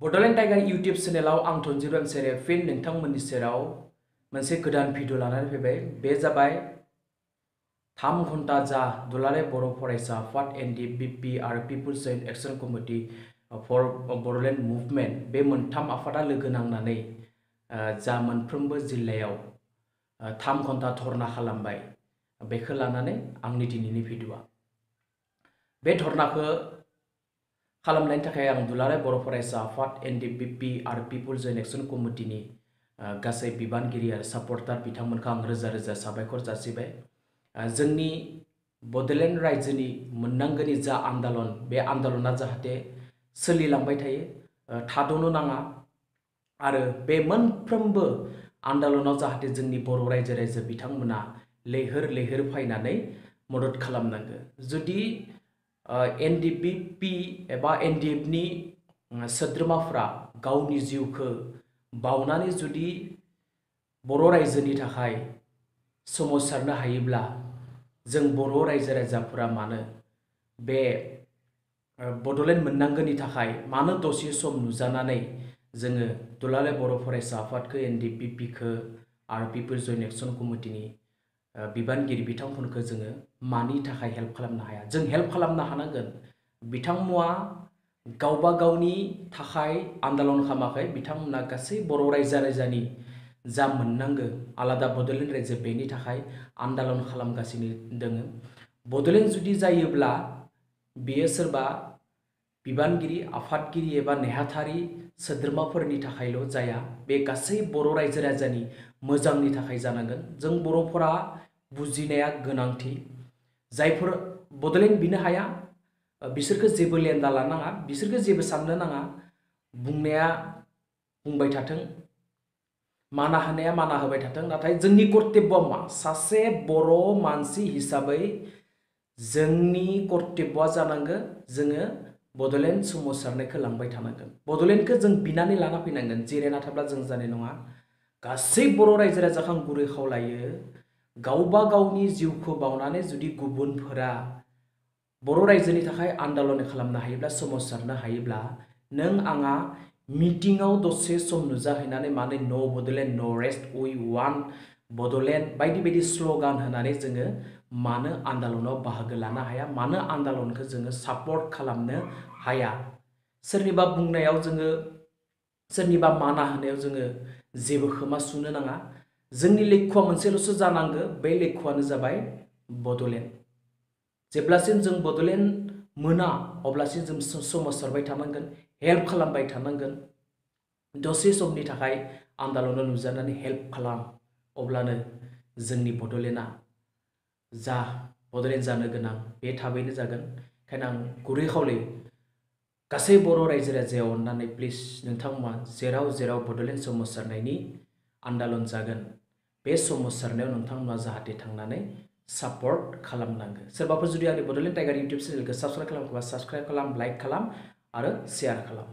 Bodoland tiger इउट्यूब चेनेलाव आं धनजिराम सेरे फिन नोंथांमोननि सेराव मोनसे गोदान भिडिअ लानानै फैबाय। बे जाबाय 3 घन्टा जा दुलाराय बर' फरायसा आफाद एनडीएफबीपी आरो people's joint action committee for Bodoland movement बे मोनथाम आफादा लोगो नांनानै जा मोनफ्रोमबो जिल्लायाव 3 घन्टा धर्ना खालामबाय बेखौ लानानै आंनि दिनैनि भिडिअआ। बे धर्नाखौ खालामनायनि थाखाय आं दुलाराय बर' फरायसा आफाद एनडीएफबीपी आरो पिपुल्स जॉइंट एक्शन कमिटिनि गासै बिबानगिरि आरो सापर्टार बिथांमोनखौ आं रोजा रोजा साबायखर जासिबाय। जोंनि बड'लेण्ड रायजोनि मोननांगौनि जा आन्दोलन बे आन्दोलना जाहाथे सोलिलांबाय थायो, थाद'नो नाङा आरो बे मोनफ्रोमबो आन्दोलनाव जाहाथे जोंनि बर' रायजो बिथांमोना लैहोर लैहोर फैनानै मदद खालामनांगौ। जुदि एनडीएफबीपी एबा एनडीएफनि सोद्रोमाफ्रा गावनि जिउखौ बावनानै जुदि बर' रायजोनि थाखाय सोमावसारनो हायोब्ला जों बर' रायजोफोरा मानो बे बड'लेण्ड मोननांगौनि थाखाय मानो दसे सम नुजानानै जोङो दुलाराय बर' फरायसा आफादखौ एनडीएफबीपीखौ आरो पिपुल्स जॉइंट एक्शन कमिटिनि बिबानगिरि बिथांमोनखौ जोङो मानि थाखाय हेल्प खालामनो हाया? जों हेल्प खालामनो हानांगोन। बिथांमोना गावबा गावनि थाखाय आन्दोलन खालामाखै, बिथांमोना गासै बर' रायजोनि जा मोननांगौ आलादा बड'लेण्ड रायजो बेनि थाखाय आन्दोलन खालामगासिनो दङ। बड'लेण्ड जुदि जायोब्ला बेयो सोरबा बिबानगिरि आफादगिरि एबा नेहाथारि सोद्रोमाफोरनि थाखायल' जाया, बे गासै बर' रायजोनि मोजांनि थाखाय जानांगोन। जों बर'फोरा बुजिनाया गोनांथि। जायफोर बड'लेण्ड बिनो हाया बिसोरखौ जेबो लेन्दा लानाङा, बिसोरखौ जेबो साननो नाङा। बुंनाया बुंबाय थाथों, माना होनाया माना होबाय थाथों, नाथाय जोंनि कर्तब्यआ मा? सासे बर' मानसि हिसाबै जोंनि कर्तब्यआ जानांगौ जोङो बड'लेण्ड सोमावसारनायखौ लांबाय थानांगोन। बड'लेण्डखौ जों बिनानै लाना फैनांगोन। जिरायना थाब्ला जों जानाय नङा। गासै बर' रायजोखौ आं गुरै खावलायो, गावबा गावनि जिउखौ बावनानै जुदि गुबुनफोरा बर' रायजोनि थाखाय आन्दोलन खालामनो हायोब्ला, सोमावसारनो हायोब्ला, नों आंहा मिटिंआव दसे सम नुजाहैनानै मानो नो बड'लेण्ड नो रेस्ट वी वान्ट बड'लेण्ड बायदि बायदि स्ल'गान होनानै जोङो मानो आन्दोलनाव बाहागो लानो हाया? मानो आन्दोलनखौ जोङो सापर्ट खालामनो हाया? सोरनिबा बुंनायाव जोङो, सोरनिबा माना होनायाव जोङो जेबो खोमा सुनो नाङा। जोंनि लक्ष्यआ मोनसेल'सो जानांगौ, बे लक्ष्यआनो जाबाय बड'लेण्ड। जेब्लासिम जों बड'लेण्ड मोना अब्लासिम जों सोमावसारबाय थानांगोन, हेल्प खालामबाय थानांगोन। दसे समनि थाखाय आन्दोलनाव नुजानानै हेल्प खालाम, अब्लानो जोंनि बड'लेण्डआ जा बड'लेण्ड जानो गोनां बे थाबैनो जागोन। ओंखायनो आं गुरै खावलायो गासै बर' रायजोआव अननानै प्लिज नोंथांमोना जेराव जेराव बड'लेण्ड सोमावसारनायनि आन्दोलन जागोन बे सोमावसारनायाव नोंथांमोना जाहाथे थांनानै सापर्ट खालामनांगौ। सोरबाफोर जुदि आंनि बड'लेण्ड टाइगार इउट्यूब चेनेलखौ साबस्क्राइब खालामाखैबा साबस्क्राइब खालाम, लाइक खालाम आरो शेयार खालाम।